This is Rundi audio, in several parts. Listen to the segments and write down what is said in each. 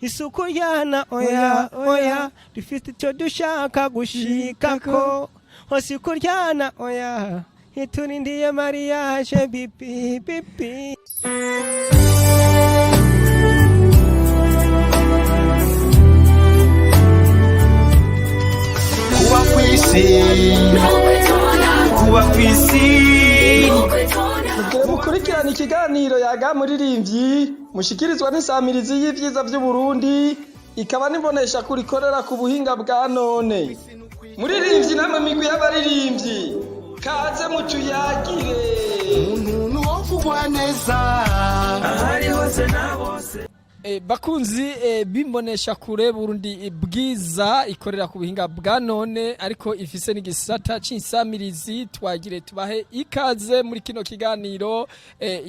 Isuku yana, oya oya, dufite icyo dushaka gushikako. Isuku ryana, oya, iturindiye mariage bibi bibi. Kuba kw'isi, kuba kw'isi. Mugire mukurikirana ikiganiro Yaga Muririmbyi, mushikirizwa n'Insamirizi y'Ivyiza vy'Uburundi, ikaba n'imbonesha kure ikorera ku buhinga bwa none. Muririmbyi namwe migwi y'abaririmbyi, kaze mutuyagire. Umuntu wo kugwa neza. Bakunzi bimbonesha kure Burundi Bwiza ikorera ku buhinga bwa none, ariko ifise n'igisata c'insamirizi, twagire tubahe ikaze muri kino kiganiro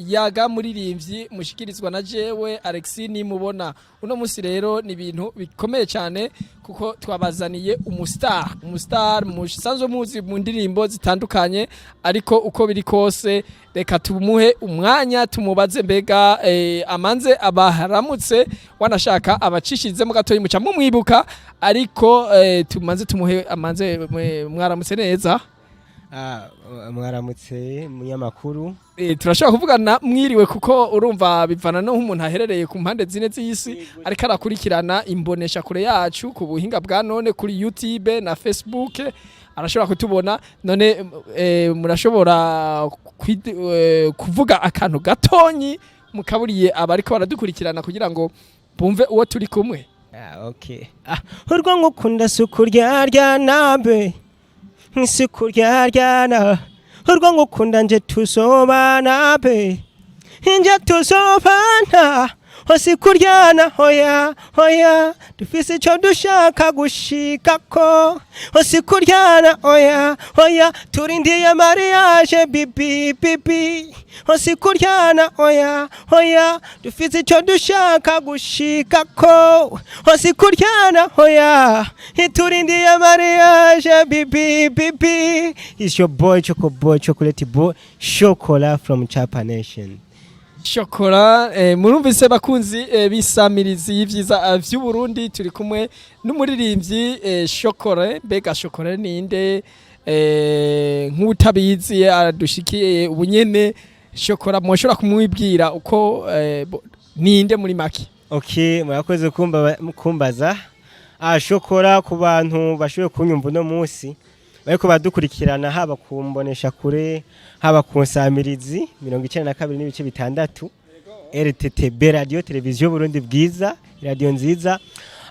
Yaga Muririmbyi, mushikirizwa na jewe Alexis Nimubona. Uno musi rero ni ibintu bikomeye cyane kuko twabazaniye umustar, umustar musanzwe muzi mu ndirimbo zitandukanye. Ariko uko biri kose, reka tumuhe umwanya tumubaze mbega amanze abaharamutse, wanashaka abacishizemo gatoyi muca mumwibuka. Ariko tumanze tumuhe amanze. Mwaramutse neza? Ah, mwaramutse munyamakuru. Turashobora kuvugana mwiriwe, kuko urumva bivana no nk'umuntu aherereye ku mpande zine z'isi ariko arakurikirana imbonesha kure yacu ku buhinga bwa none kuri YouTube na Facebook, arashobora kutubona. None murashobora kuvuga akantu gatonyi mukaburiye abariko baradukurikirana kugira ngo bumve uwo turi kumwe? Ah, okay. Ah, urwo ngukunda suku ryarya nabe isuku ryaryana, urwo ngukunda nje tusobana be, nje tusobana hose kuryana, hoya hoya, dufise ico dushaka gushikako. Hose kuryana, oya oya, turindiye mariage bibi bibi. Hose kuryana, oya oya, dufise ico dushaka gushikako. Hose kuryana, oya, turindiye mariage bibi bibi. It's your boy Choco Boy, Chocolate Boy Chocola from Chapa Nation. Shokora, murumvise bakunzi bisamirizi y'Ivyiza vy'Uburundi, turi kumwe n'umuririmbyi Shokore. Mbega Shokore ninde? Nk'utabizi adushikiye ubunyene, Shokora mwoshobora kumwibwira uko ninde muri make? Okay, murakoze kumbaza. Ah, Shokora, ku bantu bashoboye kunyumva uno munsi bariko badukurikirana, haba kumbonesha kure, haba ku nsamirizi 92.6 RTTB, Radio Televiziyo Burundi Bwiza, radio nziza.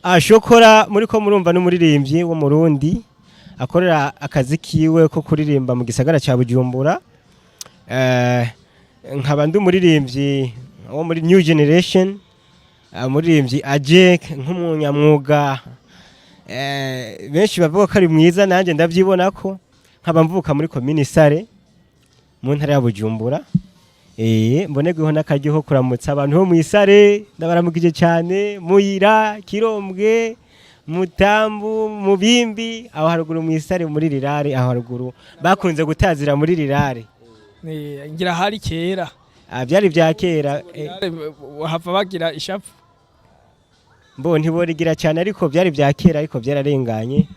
Ah, Shokora muri ko murumva n'umuririmbyi wo Murundi akorera akazi kiwe ko kuririmba mu gisagara ca Bujumbura. Nkaba ndi umuririmbyi wo muri New Generation, umuririmbyi aje nk'umunyamwuga, benshi bavuga ko ari mwiza, nanjye ndabyibona ko. Nkaba mvuka muri komini Sare mu ntara ya Bujumbura. Mbonerweho n'akaryo ko kuramutsa abantu bo mw'Isare, ndabaramukije cyane, Muyira, Kirombwe, Mutambu, Mubimbi, aho haruguru mw'Isare muri Rirare, aho haruguru bakunze gutazira muri Rirare. Ngira hari kera. Ah, byari bya kera. Hava bagira ishavu. Mbo ntiborigira cyane, ariko byari bya kera, ariko byararenganye.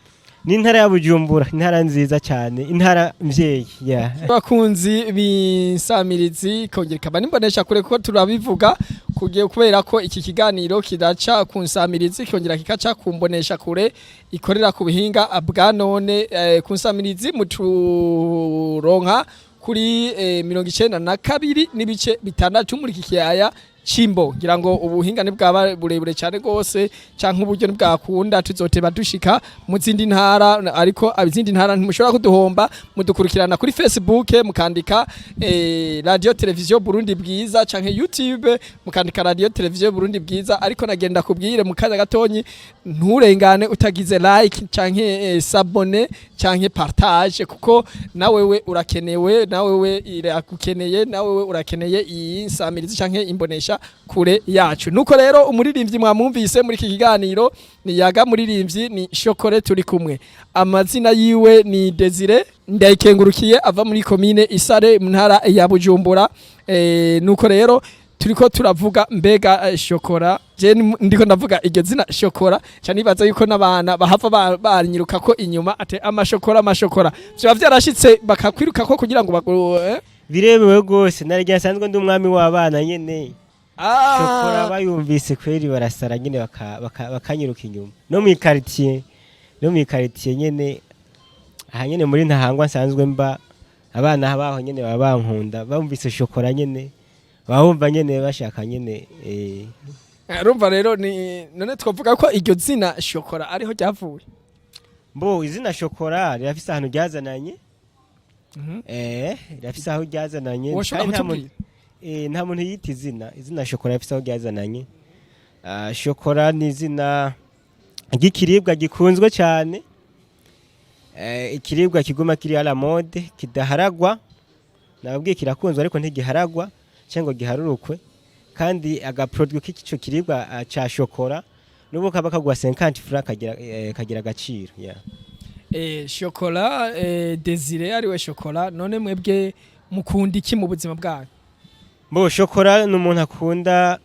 N'intara ya Bujumbura, intara nziza cyane, intara mvyeyi, yeah. Bakunzi b'insamirizi kongera ikaba n'imbonesha kure, kuko turabivuga kugiye kubera ko iki kiganiro kidaca ku nsamirizi kongera kikaca ku mbonesha kure ikorera ku buhinga bwa none. Ku nsamirizi muturonka kuri 92.6 muri iki kiyaya Cimbo. Ngira ngo ubuhinga ntibwaba burebure cyane rwose canke uburyo ntibwakunda, tuzoteba dushika mu zindi ntara. Ariko izindi ntara ntimushobora kuduhomba, mudukurikirana kuri Facebook mukandika Radio Televiziyo Burundi Bwiza, canke YouTube mukandika Radio Televiziyo Burundi Bwiza. Ariko nagenda kubwire mu kanya gatonyi, nturengane utagize like canke s'abonner canke partage, kuko nawewe urakenewe, nawewe iragukeneye, nawewe urakeneye iyi nsamirizi canke imbonesha kure yacu. Nuko rero umuririmbyi mwamwumvise muri iki kiganiro ni Yaga Muririmbyi, ni Shokore turi kumwe. Amazina yiwe ni Desire Ndayikengurukiye, ava muri komine Isare mu ntara ya Bujumbura. Nuko rero Turiko turavuga mbega Shokora. Je ndiko ndavuga iryo zina Shokora ca nibaza yuko n'abana bahava banyiruka ko inyuma ate amashokora amashokora, vyoba vyarashitse bakakwiruka ko kugira ngo bagu? Biremewe rwose, naryo nsanzwe ndi umwami w'abana nyene. Shokora bayumvise kweri barasara nyene, bakanyiruka inyuma no mw'iquartier nyene, aha nyene muri Ntahangwa nsanzwe mba. Abana baho nyene baba bankunda, bumvise Shokora nyene bumva nyene bashaka nyene. Urumva rero ni none twavuga ko iryo zina Shokora ariho ryavuye? Mbo izina Shokora rirafise ahantu ryazananye. Rirafise aho ryazananye. Woshobora Kandi nta muntu- kutubwira? Nta muntu yita izina Shokora rifise aho ryazananye. Shokora ni izina ry'ikiribwa gikunzwe cyane, ikiribwa kiguma kiri à la mode, kidaharagwa. Nababwiye, kirakunzwe ariko ntigiharagwa cyangwa ngo giharurukwe. Kandi agaproduit k'ico kiribwa ca shokora nubwo kaba kagwa 50 francs kagira agaciro, yeah. Shokora, Desire ariwe Shokora, none mwebwe mukunda iki mu buzima bwanyu? Bo Shokora ni umuntu akunda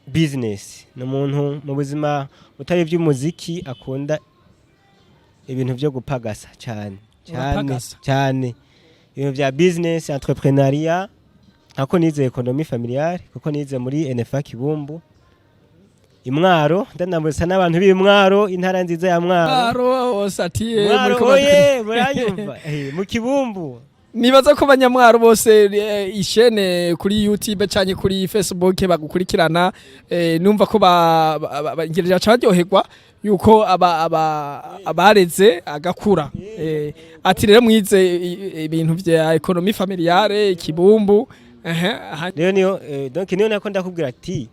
business, ni umuntu mu buzima butari iby'umuziki akunda ibintu byo gupagasa cyane cyane. Urapagasa? Cyane, ibintu bya business, entrepreneuriat, nkako nize économie familiale, kuko nize muri NFA Kibumbu Imwaro. Ndanamutsa n'abantu b'Imwaro, intara nziza ya Mwaro. Mwaro satiye. Mwaro muriko oye, muranyumva? Mu Kibumbu. Nibaza ko abanyamwaro bose ishene kuri YouTube canke kuri Facebook bagukurikirana, numva ko ngira baca baryoherwa yuko aba abareze agakura. Ati rero mwize ibintu vya économie familiale Kibumbu, ehe Rero niyo donc niyo nako ndakubwira ati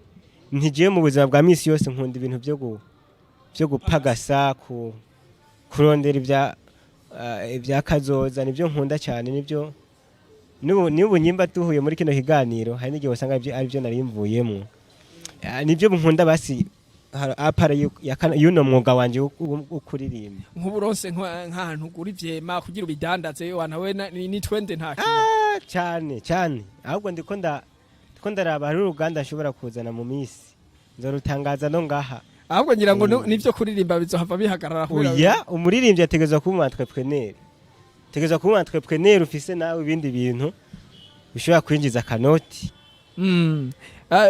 ntigiye mu buzima bwa misi yose nkunda ibintu byo gupagasa, ku kurondera ibya kazoza, nibyo nkunda cyane. Nibyo n'ubu nyimba duhuye muri kino kiganiro, hari n'igihe usanga ari byo nari mvuyemo. Nibyo nkunda basi à part y'uno mwuga wanje wo kuririmba. Nk'uburonse nk'ahantu ugura ivyema kugira ubidandaze, wana we ni twende nta kintu. Cyane cyane, ahubwo ndiko ndaraba hari uruganda nshobora kuzana mu misi, nzorutangaza no ngaha. Ahubwo ngira ngo nivyo kuririmba bizohava bihagarara kubera- Oya, umuririmbyi ategerezwa kuba umu entrepreneur, ategerezwa kuba umu entrepreneur ufise nawe ibindi bintu bishobora kwinjiza akanoti.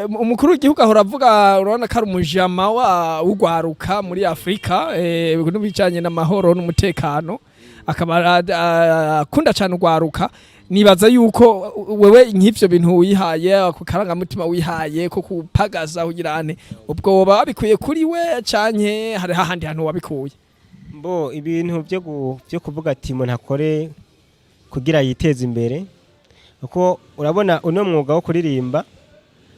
Umukuru w'igihugu ahora avuga, urabona ko ari umujama wa ugwaruka muri Afrika, n'ibijanye n'amahoro n'umutekano, akaba akunda cyane ugwaruka. Nibaza yuko wewe nk'ivyo bintu wihaye, ako karangamutima wihaye ko kupagaza kugira ane, ubwo woba wabikuye kuri we canke hari hahandi hantu wabikuye? Mbo ibintu byo kuvuga ati umuntu akore kugira yiteze imbere, kuko urabona uno mwuga wo kuririmba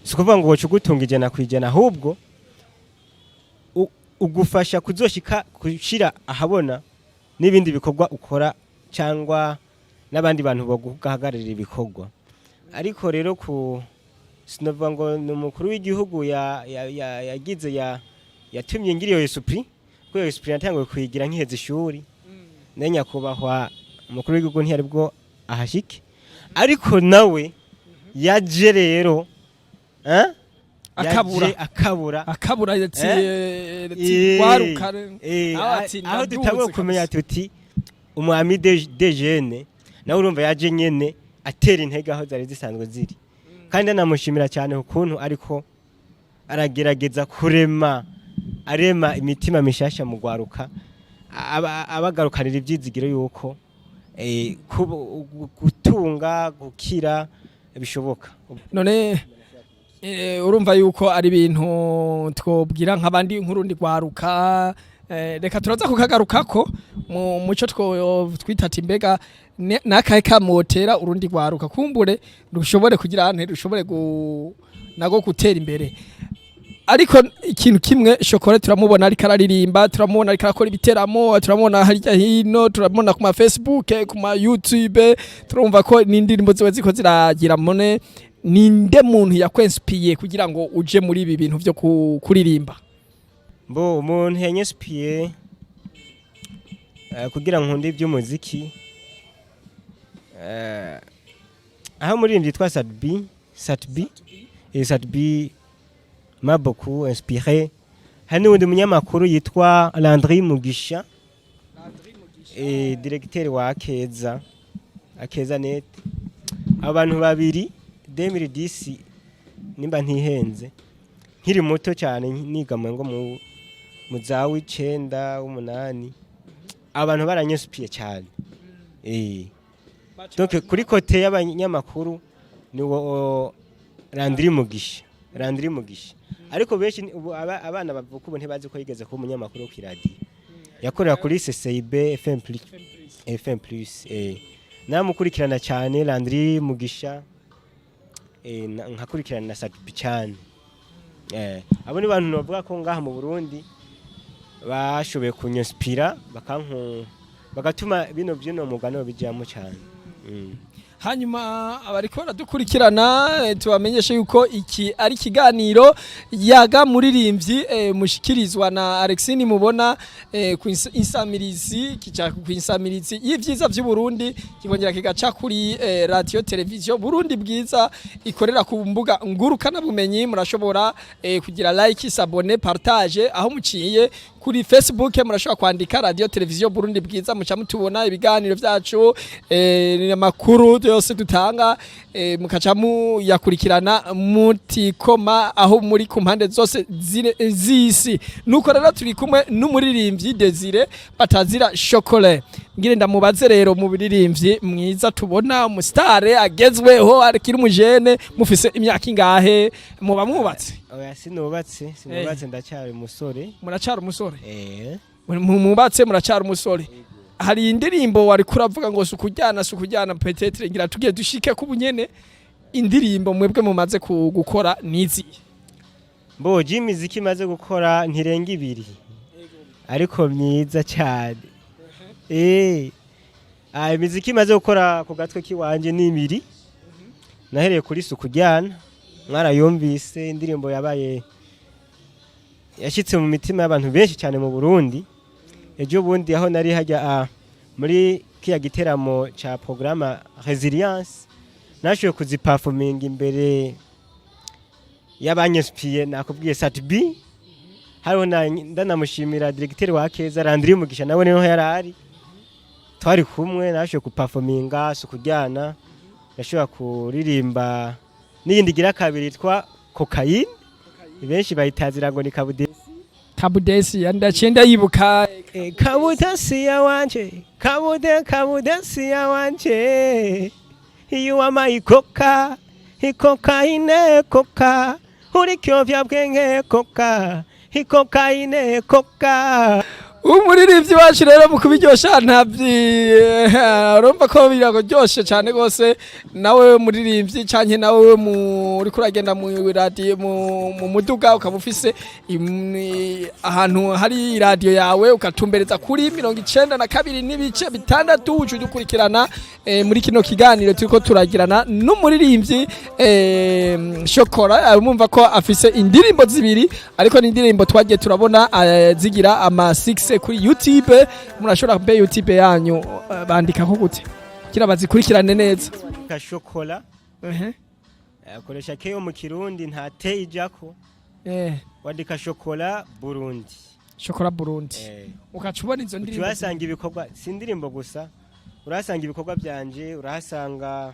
si ukuvuga ngo woca ugutunga 100%, ahubwo ugufasha kuzoshika gushira ahabona n'ibindi bikorwa ukora cyangwa n'abandi bantu baguhagararira ibikorwa. Ariko rero ku sinovuga ngo ni umukuru w'igihugu yagize yatumye ngira iyo esprit, kuko iyo esprit natanguye kuyigira nkiheza ishuri. Ne nyakubahwa umukuru w'igihugu ntiyari bwo ahashike, ariko nawe yaje rero, eh? Akabura. Yaje akabura. Akabura ati ati waruka aho ati aho ndaduze dutanguye kumenya kabisa. Tuti umwami de jene nawe urumva yaje nyene atera intege aho zari zisanzwe ziri, kandi anamushimira cyane ukuntu ariko aragerageza kurema, arema imitima mishasha mu gwaruka, abagarukanira ivyizigiro yuko gutunga, gukira bishoboka. None urumva yuko ari ibintu twobwira nk'abandi nk'urundi rwaruka, reka turaza kukagarukako mu muco two twita ati mbega nakahe kamotera urundi rwaruka kumbure rushobore kugira ante rushobore nago gutera imbere. Ariko ikintu kimwe, Shokora turamubona ariko araririmba, turamubona ariko arakora ibiteramo, turamubona hirya hino, turamubona ku ma Facebook, ku ma YouTube, turumva ko n'indirimbo ziwe ziko ziragira. Mone ninde muntu yakwensipiye kugira ngo uje muri ibi bintu vyo kuririmba? Mbo umuntu yanyespiye kugira nkunde iby'umuziki, aho umuririmbyi yitwa Sat-B. Sat-B Et Sat-B m'a beaucoup inspiré. Hari n'uwundi munyamakuru yitwa Landry Mugisha, directeur wa Akeza, Akeza Net. Abantu babiri 2010, nimba ntihenze, nkiri muto cyane, niga mu ngo mu za w'icenda, w'umunani, abantu baranyinspiye cyane. Donc kuri côté y'abanyamakuru ni wo Landry Mugisha, Landry Mugisha. Ariko benshi ubu abana bavuka ubu ntibazi ko yigeze kuba umunyamakuru wo kw'iradiyo, yakorera kuri CCIB FM Plus, FM Plus. Namukurikirana cyane Landry Mugisha, nkakurikirana na Sat-B cyane. Abo ni bantu bavuga ko ngaha mu Burundi bashoboye kunyinspira, bakanku bagatuma bino byino mugano bijyamo cyane. Hanyuma abariko baradukurikirana, tubamenyeshe yuko iki ari ikiganiro Yaga Muririmbyi, mushikirizwa na Alexine mubona, ku insamirizi, kica ku insamirizi y'ivyiza vy'u Burundi, kikongera kigaca kuri radio television Burundi Bwiza ikorera ku mbuga ngurukana bumenyi. Murashobora kugira like, s'abonner, partage aho muciye kuri Facebook. Murashobora kwandika Radio Television Burundi Bwiza, muca mutubona ibiganiro vyacu, amakuru yose dutanga, mukaca muyakurikirana mutikoma aho muri ku mpande zose z'isi. Nuko rero turi kumwe n'umuririmbyi Desire batazira Chocolat. Ngire ndamubaze rero, mu biririmbyi mwiza tubona, umusitare agezweho akiri umujene, mufise imyaka ingahe? Muba mwubatse? Oya, sinubatse, sinubatse, ndacyari umusore. Muracyari umusore? Eh. Mubatse, muracyari umusore. Hari indirimbo wari kuravuga ngo sukujyana, sukujyana, peut-être ngira tugiye dushike ku bunyene. Indirimbo mwebwe mumaze gukora nizi? Mbo imiziki imaze gukora ntirenga ibiri, ariko myiza cyane. Imiziki imaze gukora ku gatwe kiwanje ni ibiri. Nahereye kuri Sukujyana, mwarayumvise, indirimbo yabaye yashyitse mu mitima y'abantu benshi cyane mu Burundi. Ejo bundi aho nari hajya muri kiya giteramo ca programme Resilience, nashoboye kuziperforminga imbere y'abanyinspiye, nakubwiye Sat-B. Hariho ndanamushimira directeur wa Keza Landry Mugisha, nawe niho yari ari, twari kumwe. Nashoboye kuperforminga Sukujyana, ndashobora kuririmba n'iyindi gira kabiri yitwa Cocaine, benshi bayitazira ngo ni Kabudesi. Kabudesi, ndaciye ndayibuka. Kabudesi ya wanje, kabude, kabudesi ya wanje, you are my coca, cocaine, coca, uri kiyovyabwenge, coca, cocaine, coca. Umuririmbyi wacu rero mu kubiryosha ntabyi, urumva ko biraryoshe cyane rwose. Nawe muririmbyi canke nawe uri kuragenda mu radio, mu muduga, ukaba ufise ahantu hari radio yawe, ugatumbereza kuri 92.6, uca udukurikirana muri kino kiganiro turiko turagirana n'umuririmbyi Shokora. Mumva ko afise indirimbo zibiri, ariko ni indirimbo twagiye turabona zigira ama 6 kuri YouTube. Murashobora mbe YouTube yanyu bandikako gute kugira bazikurikirane neza? Kashokola. Akoresha keyo mu Kirundi, nta te ijako. Wandika Shokola Burundi. Shokora Burundi. Ukaca ubona izo ndirimbo. Urahasanga ibikorwa, si indirimbo gusa, urahasanga ibikorwa byanje, urahasanga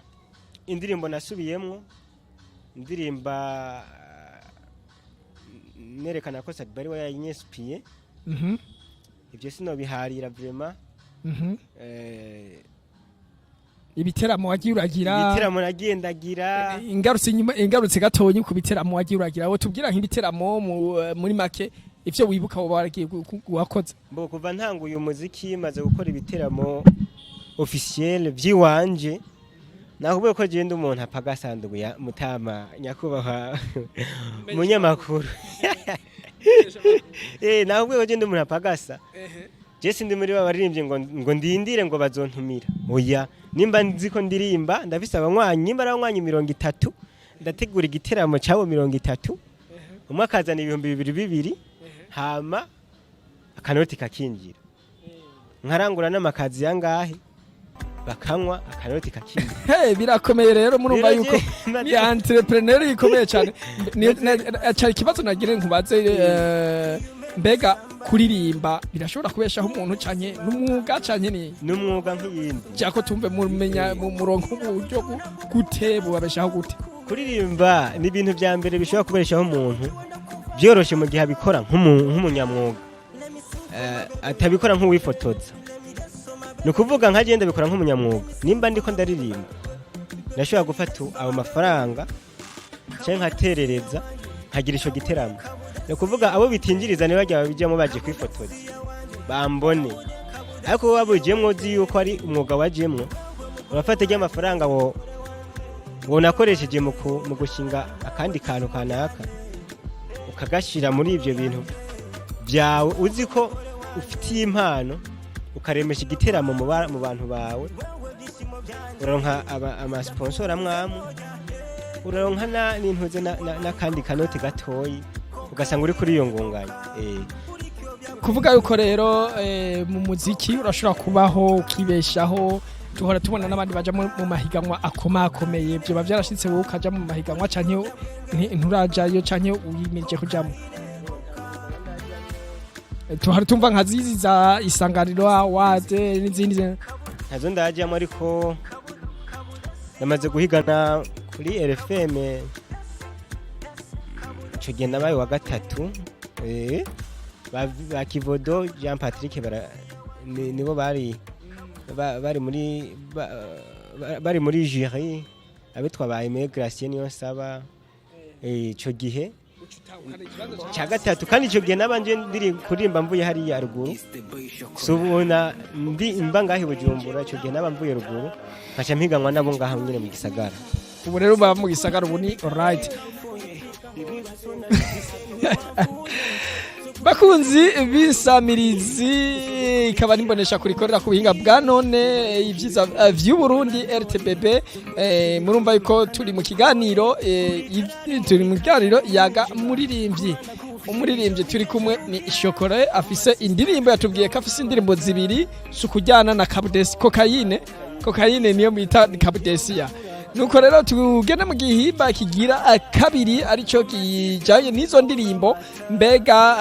indirimbo nasubiyemwo, indirimba nerekana ko Sat-B ari we yanyinspiye. Ibyo sinobiharira vraiment. Ibiteramo wagiye uragira? Ibiteramo nagiye ndagira. Ingarutse inyuma, ingarutse gatonyi ku biteramo wagiye uragira, wo tubwira nk'ibiteramo muri make ivyo wibuka woba waragiye wakoze. Mbo kuva ntanguye umuziki, maze gukora ibiteramo officiel by'iwanje. Nakubwiye ko genda umuntu apagasandugu ya mutama, nyakubahwa munyamakuru. Nakubwiye ko genda umuntu apagasa. Je sindi muri ba baririmbyi ngo ndindire ngo bazontumira. Oya, nimba nzi ko ndirimba, ndafise abanywanyi, nimba ari abanywanyi 30, ndategura igiteramo cyabo 30, umwe akazana 2000 bibiri, hama akanoti kakinjira, nkarangura n'amakazi yangahe. Bakanywa akanoti kakindi. Hey, birakomeye rero, murumva Rero yuko ni entrepreneur ikomeye cyane. Cyari ikibazo nagire nkubaze, mbega kuririmba birashobora kubeshaho umuntu canke n'umwuga canke ni N'umwuga nk'iyindi. Jako tumve mumenya mu murongo uburyo gute bubabeshaho gute? Kuririmba ni ibintu bya mbere bishobora kubeshaho umuntu byoroshe mu gihe abikora nk'umunyamwuga, atabikora nk'uwifotoza. Ni ukuvuga nka genda bikora nk'umunyamwuga, nimba ndiko ndaririmba ndashobora gufata ayo mafaranga cyangwa nkaterereza nkagira ico giteramo. Ni ukuvuga abo bitinjiriza ni barya babijyamo baje kwifotoza bambone, ariko wowe wabujyemwo uzi yuko ari umwuga wajemwo, urafata ry'amafaranga wo wonakoresheje mu gushinga akandi kantu kanaka, ukagashira muri ibyo bintu byawe uzi ko ufitiye impano, ukaremesha igiteramo mu bantu bawe, uraronka amasponsor amwamwe, uraronka n'intuze n'akandi kanoti gatoyi, ugasanga uri kuri iyo ngunganya. Kuvuga yuko rero mu muziki urashobora kubaho ukibeshaho, duhora tubona n'abandi baja mu mahiganwa akomakomeye. Vyoba vyarashitse wowe ukaja mu mahiganwa canke nturajayo canke wimirije kujamo? Tuhora tumva nka zizi za Isanganiro Award n'izindi. Ntazo ndajyamo, ariko namaze guhigana kuri RFM. Ico gihe nabaye wa gatatu, ba Kivodo Jean Patrick nibo bari bari muri bari muri jury, abitwa ba Aimé Gratien niyo nsaba. Ico gihe cya gatatu, kandi icyo gihe nabanje ndiri kuririmba mvuye hariya ruguru, subona ndi imba ngaho i Bujumbura. Icyo gihe naba mvuye ruguru, nkaca mpiganwa nabo ngaha nyine mu gisagara. Ubu rero baba mu gisagara, ubu ni alright. Bakunzi b'isamirizi ikaba nimbonesha kurikorera ku buhinga bwa none ibyiza vy'Uburundi RTBB, murumva yuko turi mu kiganiro, turi mu kiganiro Yaga Muririmbyi. Umuririmbyi turi kumwe ni Shokore, afise indirimbo, yatubwiye ko afise indirimbo zibiri, Sukujyana na Kabudesi Kokayine. Kokayine niyo mwita Kabudesiya. Nuko rero tugende mu gihimba kigira kabiri, aricyo kijanye n'izo ndirimbo. Mbega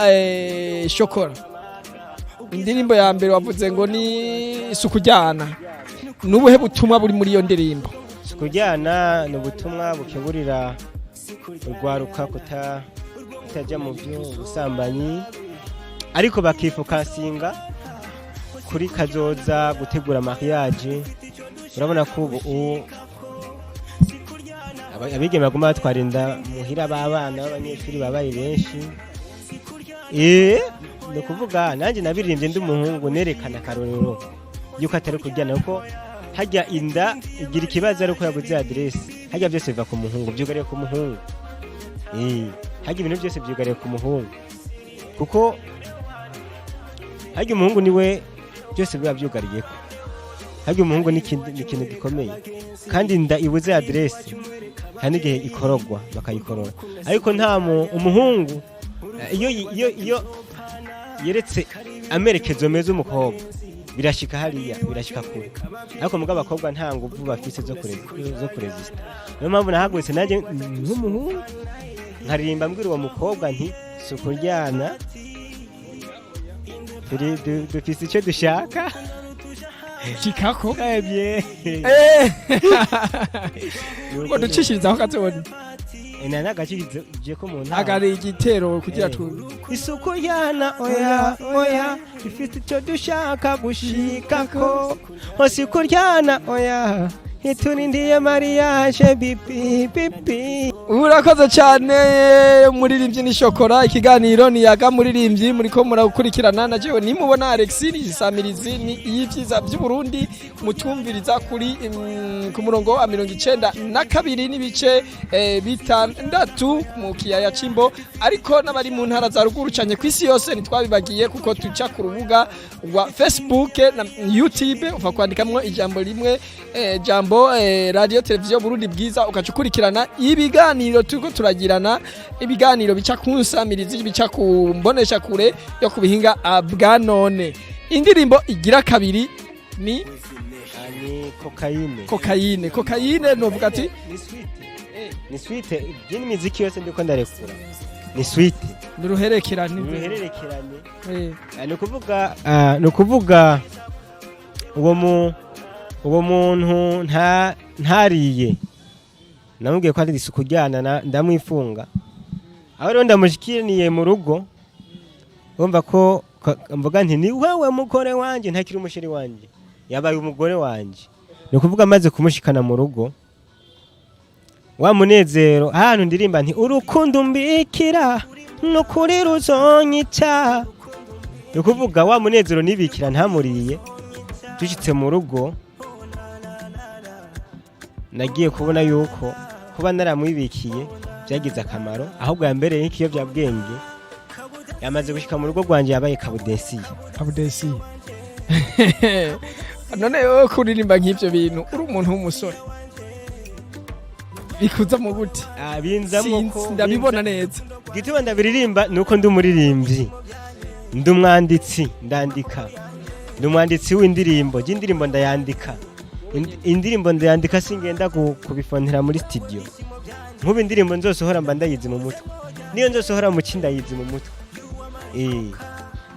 Shokora, indirimbo ya mbere wavuze ngo ni Sukujyana, nubuhe butumwa buri muri iyo ndirimbo? Kujyana ni ubutumwa bukeburira urwaruka kutajya mu by'ubusambanyi, ariko bakifokasinga kuri kazoza, gutegura mariage. Urabona ko ubu abigeme baguma batwara inda muhira b'abana b'abanyeshuri babaye benshi. Ni ukuvuga nanjye nabiririmbye ndi umuhungu, nerekana akarorero yuko atari kujyana, kuko hajya inda igira ikibazo ari uko yabuze aderesi. Hajya byose biva ku muhungu, byugariye ku muhungu. Hajya ibintu byose byugariye ku muhungu, kuko hajya umuhungu niwe byose biba byugariyeko. Hajya umuhungu ni ikintu gikomeye, kandi inda ibuze aderesi hari n'igihe ikorogwa bakayikorora, ariko nta umuhungu iyo yeretse amerekezo meza umukobwa, birashika hariya, birashika kure. Ariko mugabo abakobwa nta nguvu bafise zo kurezista. Niyo mpamvu nahagurutse nanjye nk'umuhungu nkaririmba mbwira uwo mukobwa nti si ukuryana, dufise icyo dushaka. Shikako. Ebye. Ngo ducishirizaho katubona. Ena nagacishije ko mu ntara. Agari igitero kugira tu Isuku yana oya oya, ifite icyo dushaka gushikako, hose kuryana oya, iturindiye mariage bipi bipi. Urakoze cyane umuririmbyi ni Shokora. Ikiganiro ni Yaga Muririmbyi, muriko murakurikirana na jewe nimubona Alex. Ni isamirizi ni y'ivyiza by'Uburundi, mutumviriza kuri ku murongo wa 92 n'ibice 6 mu kiyaya c'Imbo, ariko n'abari mu ntara za ruguru cyane ku isi yose ntitwabibagiye, kuko tuca ku rubuga rwa Facebook na YouTube, uva kwandikamwo ijambo rimwe, jambo Radio Televiziyo Burundi Bwiza, ugaca ukurikirana ibiganiro turiko turagirana, ibiganiro bica ku nsamirizi, bica ku mbonesha kure yo ku bihinga bwa none. Indirimbo igira kabiri ni Ah, ni Cocaine. Cocaine, Cocaine novuga ati Ni suite, ni suite y'imiziki yose ndiko ndarekura, ni suite. Ni uruherekerane. Ni uruhererekerane. Eh. Ah, ni ukuvuga uwo muntu ntariye, namubwiye ko ari isuku ryana, ndamwifunga. Aho rero ndamushikiriye mu rugo, urumva ko mvuga nti: "Ni wewe mugore wanje." Ntakiri umusheri wanje, yabaye umugore wanje. Ni ukuvuga amaze kumushikana mu rugo, wa munezero, ahantu ndirimba nti: "Urukundo mbikira nukuri ruzonyica." Ni ukuvuga wa munezero nibikira ntamuriye, dushitse mu rugo nagiye kubona yuko kuba naramwibikiye byagize akamaro, ahubwo yambereye nk'ikiyobyabwenge. Yamaze gushika mu rugo rwanje, yabaye kabudensiye. Kabudesi. None wowe kuririmba nk'ivyo bintu uri umuntu w'umusore, bikuza mu gute? Ah, binzamwo ko Sinzi, ndabibona neza. Igituma ndabiririmba ni uko ndi umuririmbyi, ndi umwanditsi, ndandika, ndi umwanditsi w'indirimbo. Jya indirimbo ndayandika. Indirimbo ndayandika, singenda kubifontera muri studio. Nk'ubu indirimbo nzosohora mba ndayizi mu mutwe, niyo nzosohora mu ki ndayizi mu mutwe.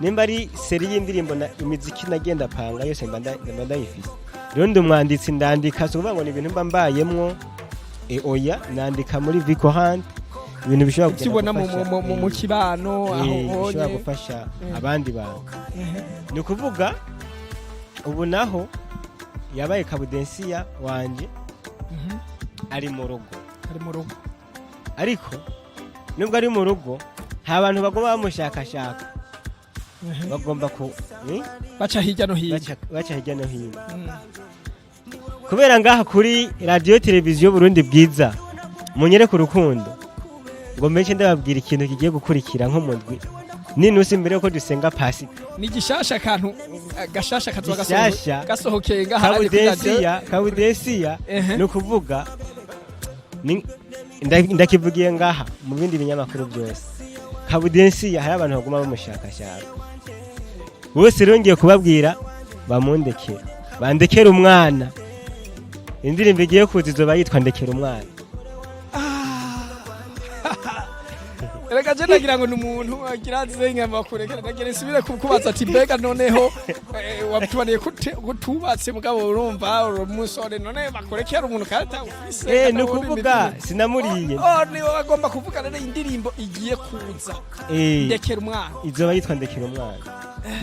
Nimba ari série y'indirimbo na imiziki nagenda panga yose, mba ndayifise. Rero ndi umwanditsi, ndandika. Si ukuvuga ngo ni ibintu mba mbayemwo, oya, nandika muri vie courante, ibintu bishobora ivyo kugenda ubona gufasha, mu kibano aho bishobora honye gufasha abandi bantu. Ni ukuvuga ubu naho yabaye kabudensiya wanje, ari mu rugo. Ari mu rugo. Ariko nubwo ari mu rugo, nta bantu bagomba bamushakashaka, bagomba ku Baca hirya no hino. Baca hirya no hino. Kubera ngaha kuri Radiyo Televiziyo Burundi Bwiza munyereke urukundo, ngo mbenshi ndababwira ikintu kigiye gukurikira nko mu ndwi n'inusu imbere yuko dusenga Pasika. Ni gishasha, akantu gashasha kazoba Gishasha. gasohokeye ngaha ari kuri radio. Kabudensiya, kabudensiya. Ni ukuvuga ndakivugiye ngaha mu bindi binyamakuru byose, kabudensiya hari abantu baguma bamushakashaka bose. Rero ngiye kubabwira bamundekere, bandekere umwana. Indirimbo igiye kuza izoba yitwa "Ndekera Umwana". Reka je nagira ngo ni umuntu agira azenga makurekera, nagira nsubire kukubaza ati: "Mbega noneho watubaniye kutubatse?" Mugabo urumva uri umusore, none bakurekera umuntu kandi ufise Ni ukuvuga sinamuriye. Oh, ni wowe agomba kuvuga rero indirimbo igiye kuza, "Ndekera Umwana". Izoba yitwa "Ndekera Umwana".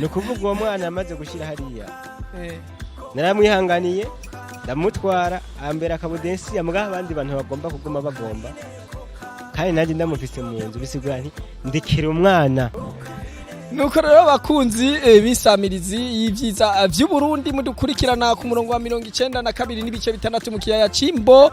Ni ukuvuga uwo mwana amaze gushyira hariya, naramwihanganiye, ndamutwara, ambera akabudensiya. Mugabo abandi bantu bagomba kuguma bagomba, kandi nanjye ndamufise mu nzu, bisigura nti: "Ndekera umwana." Nuko rero abakunzi b'isamirizi y'ivyiza vy'Uburundi mudukurikirana ku murongo wa 92.6 mu kiyaya c'Imbo,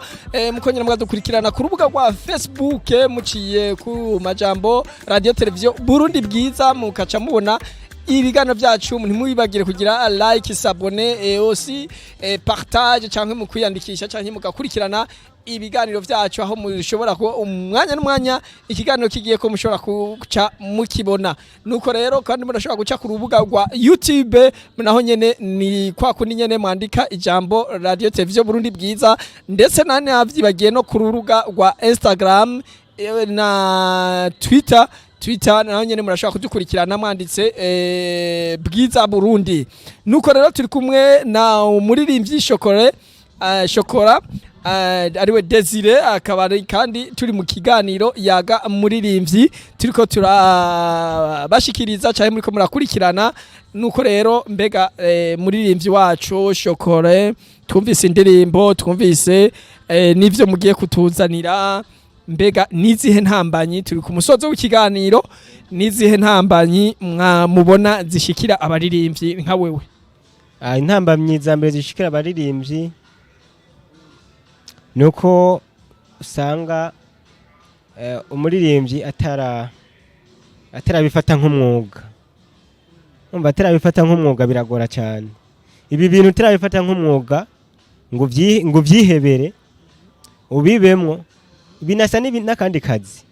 mukongera mukadukurikirana ku rubuga rwa Facebook, muciye ku majambo Radio Televiziyo Burundi Bwiza, mukaca mubona ibiganiro byacu. Ntimwibagire kugira like, s'abonner et aussi partage, canke mu kwiyandikisha, canke mugakurikirana ibiganiro byacu, aho mushobora kuba umwanya n'umwanya ikiganiro kigiye ko mushobora kuca mukibona. Nuko rero kandi murashobora guca ku rubuga rwa YouTube, naho nyene ni kwa kundi nyene mwandika ijambo Radio Televiziyo Burundi Bwiza. Ndetse nane navyibagiye no ku rubuga rwa Instagram na Twitter. Twitter naho nyene murashobora kudukurikirana mwanditse Bwiza Burundi. Nuko rero turi kumwe na umuririmbyi Shokore, Shokora, ariwe Desire, akaba ari kandi turi mu kiganiro Yaga Muririmbyi turiko turabashikiriza cyane muriko murakurikirana. Nuko rero mbega muririmbyi wacu Shokore, twumvise indirimbo, twumvise n'ivyo mugiye kutuzanira. Mbega nizihe ntambanyi, turi ku musozo w'ikiganiro, nizihe ntambanyi mwamubona zishikira abaririmbyi nka wewe? Ah, intambamyi za mbere zishikira abaririmbyi ni uko usanga umuririmbyi atarabifata nk'umwuga. Umva, atarabifata nk'umwuga biragora cyane. Ibi bintu utarabifata nk'umwuga ngo uvyihebere, ubibemwo, binasa n'akandi kazi.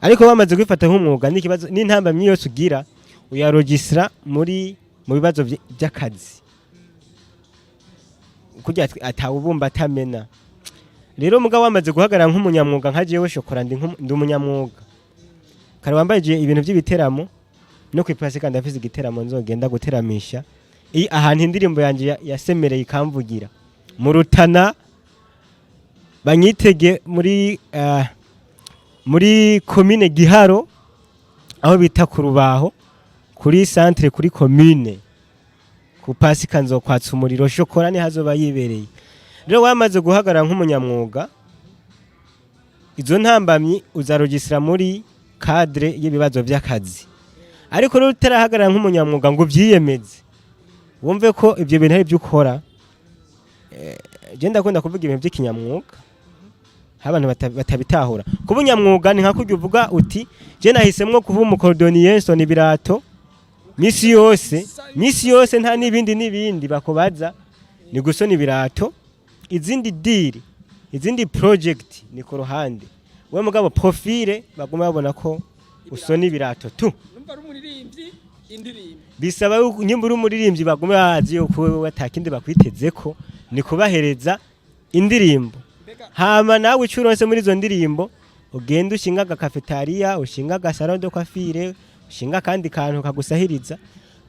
Ariko bamaze kubifata nk'umwuga, n'ikibazo n'intambamyi yose ugira uyarogisira muri mu bibazo by'akazi. Kurya atawubumba atamena. Rero mugabo wamaze guhagarara nk'umunyamwuga, nka jewe Shokora, ndi umunyamwuga kare wambaye ibintu by'ibiteramo no kwipasi, kandi afise igiteramo nzogenda guteramisha ahantu indirimbo yanje yasemereye ikamvugira mu Rutana. Banyitege muri komine Giharo, aho bita ku Rubaho, kuri centre, kuri komine, ku Pasika nzokwatsa umuriro. Shokora ni hazoba yibereye. Rero wamaze guhagarara nk'umunyamwuga, izo ntambamyi uzarogisira muri cadre y'ibibazo by'akazi. Ariko rero utarahagarara nk'umunyamwuga ngo uvyiyemeze, wumve ko ibyo bintu ari ibyo ukora, je ndakunda kuvuga ibintu by'ikinyamwuga, aho abantu batabitahura. Kuba unyamwuga ni nka kurya uvuga uti: "Je nahisemwo kuba umu cordonnier, nsona ibirato misi yose, misi yose." Nta n'ibindi n'ibindi bakubaza, ni gusona ibirato. Izindi deal, izindi project ni ku ruhande. We mugabo profile baguma babona ko usona ibirato tu. Numva ari umuririmbyi, indirimbo. Bisaba yuko nyimba uri umuririmbyi, bagume bazi yuko wewe atakindi bakwitezeko, ni kubahereza indirimbo. Mbega? Hama nawe ico uronse muri izo ndirimbo, ugenda ushinga aga cafétéria, ushinga aga salon de coiffure, ushinga akandi kantu kagusahiriza,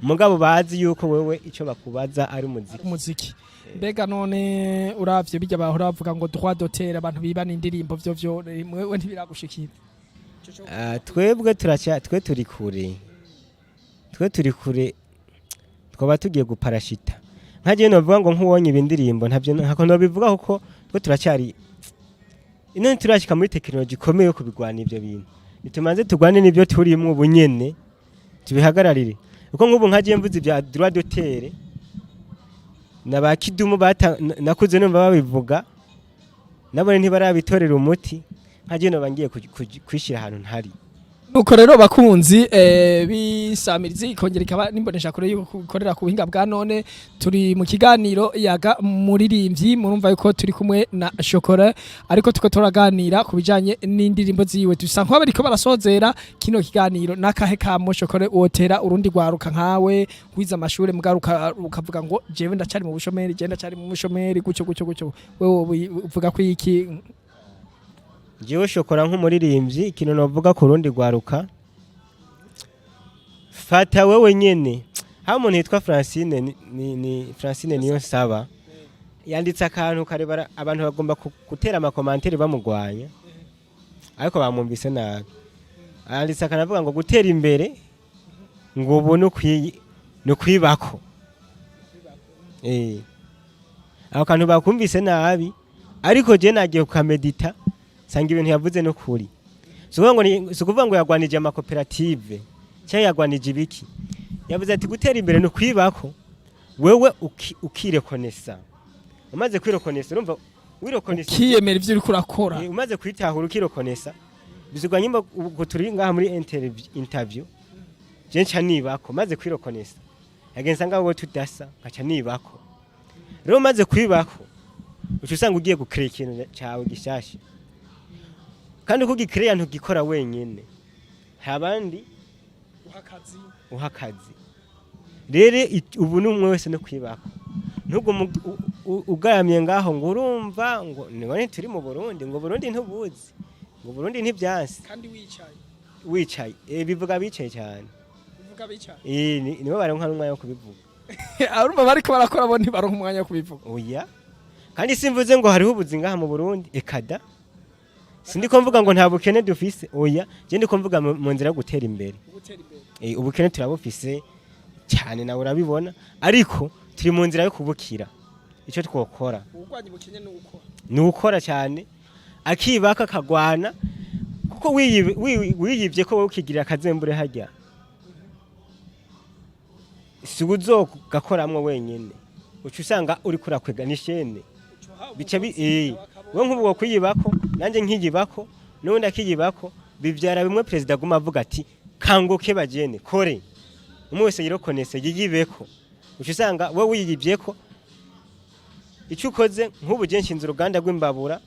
mugabo bazi yuko wewe ico bakubaza ari umuziki. Umuziki. Mbega none uravye bijya bahora bavuga ngo droit d'auteur, abantu bibana indirimbo, vyo mwewe ntibiragushikira? Ah, twebwe turaca, twe turi kure, twe turi kure, twaba tugiye guparashita. Nka jewe novuga ngo nk'uwonye ibindirimbo, ntavyo ntako nobivuga, kuko twe turacyari ino, ntiturashika muri tekinoloji ikomeye yo kubigwana ivyo bintu. Nitumanze tugwane n'ivyo turimwo ubu nyene, tubihagararire, kuko nk'ubu nka jewe mvuze ibya droit d'auteur na ba Kidumu nakuze numva babivuga, nabone ntibarabitorera umuti. Nka jewe noba ngiye kwishira ahantu ntari. Nuko rero bakunzi bisamirizi ikongera ikaba nimbonesha kure yuko ikorera ku buhinga bwa none, turi mu kiganiro Yaga Muririmbyi. Murumva yuko turi kumwe na Shokora, ariko tuko turaganira ku bijanye n'indirimbo ziwe. Dusa nkuba bariko barasozera kino kiganiro. Nakahe kamo, Shokora, wotera urundi rwaruka nkawe wize amashure, mugaruka ukavuga ngo jewe ndacari mu bushomeri, jewe ndacari mu bushomeri, gutyo gutyo gutyo, wewe uvuga ko iki? Jewe Shokora nk'umuririmbyi, ikintu novuga ku rundi rwaruka, fata wewe nyene. Aho umuntu yitwa Francine ni Francine niyo nsaba, yanditse akantu karebara, abantu bagomba gutera ama commentaires bamugwanya, ariko bamwumvise nabi. Yanditse akantu avuga ngo gutera imbere ngo ubu ni ukwibako. Ako kantu bakumvise nabi, ariko je nagiye kukamedita, sanga ibintu yavuze no kuri. Si ukuvuga ngo yagwanije amakoperative cyangwa yagwanije ibiki. Yavuze ati gutera imbere ni ukwibako, wewe ukirekonesa. Umaze kwirekonesa, urumva wirekonesa, Ukiyemera ivyo uriko urakora. Umaze kwitahura, ukirekonesa, bizigwa nyimba ubwo turi ngaha muri interview, je nca nibako. Maze kwirekonesa, yagenza ngaho tudasa, nkaca nibako. Rero umaze kwibako, uca usanga ugiye gukrea ikintu cawe gishasha, kandi uko ugikereya ntugikora wenyene, hari abandi uha akazi. Rero ubu ni umwe wese no kwibako, ntugume ugaramye ngaho ngo urumva ngo none turi mu Burundi, ngo Burundi ntubuzi, ngo Burundi ntibyanse. Kandi wicaye. Wicaye, bivuga bicaye cyane. Bivuga bicaye. Nibo baronka n'umwanya wo kubivuga. Arumva bariko barakora bo ntibaronka umwanya wo kubivuga. Oya, kandi simvuze ngo hariho ubuzi ngaha mu Burundi, ekada. Sindiko mvuga ngo nta bukene dufise, oya. Je ndiko mvuga mu nzira yo gutera imbere. Gutera imbere. Ubukene turabufise cyane, nawe urabibona, ariko turi mu nzira yo kubukira. Icyo twokora, Uburwanyi bukene ni ukora. Ni ukora cyane, akibaka, akagwana, kuko wiyibye ko wowe ukigirira akazembure hajya, si uzogakoramwo wenyene, uca usanga uriko urakwega n'ishene bica bi we nk'ubu wokwiyibako, nanjye nkiyibako, n'ubundi akiyibako, bivyara bimwe perezida aguma avuga ati: "Kanguke bajene, kore." Umwe wese yirokonese, yiyibeko. Uca usanga we wiyibyeko, icyo ukoze, nk'ubu je nshinze uruganda rw'imbabura,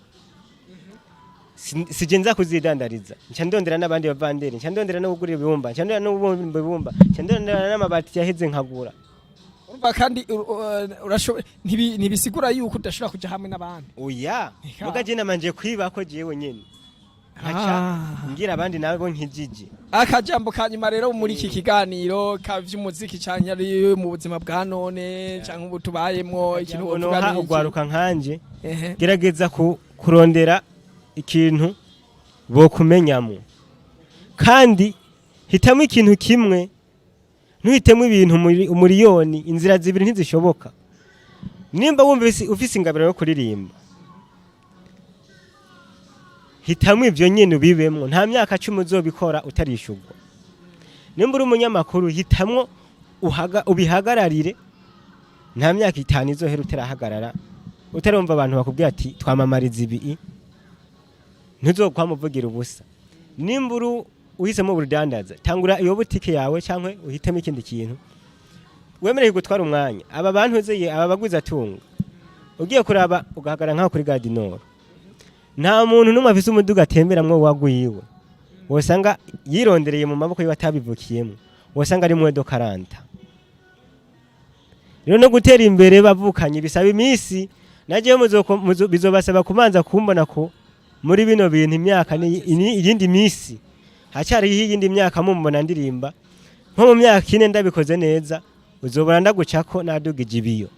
sije nza kuzidandariza, nca ndondera n'abandi bavandere, nca ndondera no kugura ibibumba, nca ndondera no kubumba ibibumba, nca ndondera n'amabati yaheze nkagura. Urumva kandi ntibisigura yuko udashobora kuja hamwe n'abandi. Oya. Eka. Muga je namanje kwiba ko jewe nyene nkaca ngira abandi nabo nkijiji. Akajambo ka nyuma rero muri iki kiganiro ka vy'umuziki canke ari mu buzima bwa none canke ubu tubayemwo, ikintu wovuga noha ni iki? Ugwaruka nkanje, gerageza kurondera ikintu bokumenyamo, kandi hitamo ikintu kimwe, ntuhitemo ibintu umuriyoni. Inzira zibiri ntizishoboka. Nimba wumva ufise ingabiro yo kuririmba, hitamo ivyo nyene ubibemwo. Nta myaka 10 uzobikora utarishurwa. Nimba uri umunyamakuru, hitamwo ubihagararire. Nta myaka 5 izohera utarahagarara, utarumva abantu bakubwira ati twamamariza ibi. Ntuzokwamuvugira ubusa. Nimba uri uhisemo ubudandaza, tangura iyo butike yawe cyangwa uhitemo ikindi kintu wemerewe gutwara umwanya. Aba bantu uzeye, aba baguzi atunga, ugiye kuraba ugahagarara nkaho kuri Gare du Nord, nta muntu n'umwe afise umuduga atemberamwo wagwiwe. Wosanga yirondereye mu maboko yiwe atabivukiyemo, wosanga ari mwedo karanta. Rero no gutera imbere bavukanye bisaba iminsi. Najewe bizobasaba kumanza kumbona ko muri bino bintu imyaka ni iyindi minsi, hacyariho iyindi myaka mumbona ndirimba. Nko mu myaka 4 ndabikoze neza, uzobona ndagucako nadugije ibiyo.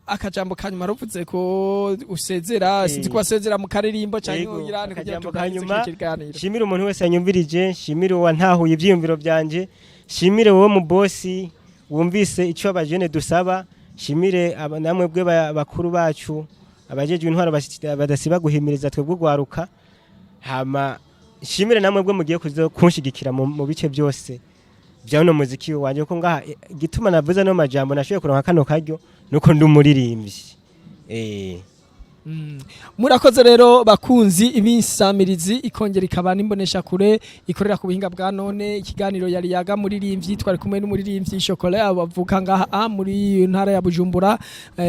Akajambo ka nyuma, ruvuze ko usezera, sinzi ko wasezera mu karirimbo canke Yego, ugira kugira akajambo turangize ka nyuma, kino kiganiro. Shimire umuntu wese yanyumvirije, shimire uwantahuye ivyiyumviro byanje, shimire wowe mu bosi wumvise icyo abajene dusaba, shimire namwe bwe bakuru bacu abajejwe intwaro badasiba guhimiriza twebwe ugwaruka. Hama shimire namwe bwe mugiye kuzo kunshigikira mu bice byose bya uno muziki wanje, ko ngaha igituma navuze no majambo nashoboye kuronka kano karyo nuko ndi umuririmbyi. Murakoze rero bakunzi ibinsamirizi ikongera ikaba n'imbonesha kure ikorera ku buhinga bwa none. Ikiganiro yari yaga muririmbyi, twari kumwe n'umuririmbyi Chocolat abavuka ngaha muri ntara ya Bujumbura.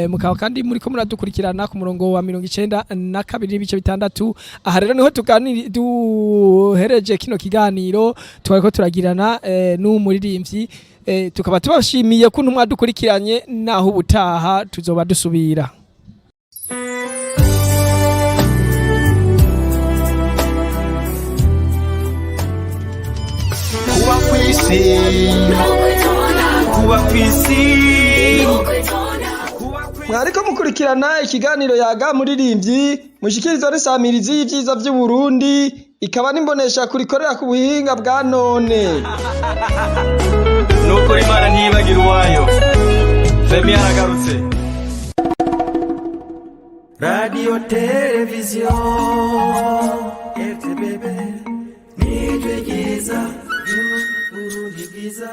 Mukaba kandi muri ko muradukurikirana ku murongo wa 92.6. Aha rero niho tuganiri duhereje kino kiganiro twari ko turagirana n'umuririmbyi. Tukaba tubashimiye ko mwadukurikiranye, naho ubutaha tuzoba dusubira. Kuba kw'isi, kuba kw'isi. Mwariko mukurikirana ikiganiro yaga muririmbyi mushikirizwa n'isamirizi y'ivyiza vy'Uburundi ikaba n'imbonesha kurikorera ku buhinga bwa none. Nuko Imana ntiyibagira uwayo. Femi yaragarutse. Radio televiziyo RTBB, nijwi ryiza ry'Uburundi bwiza.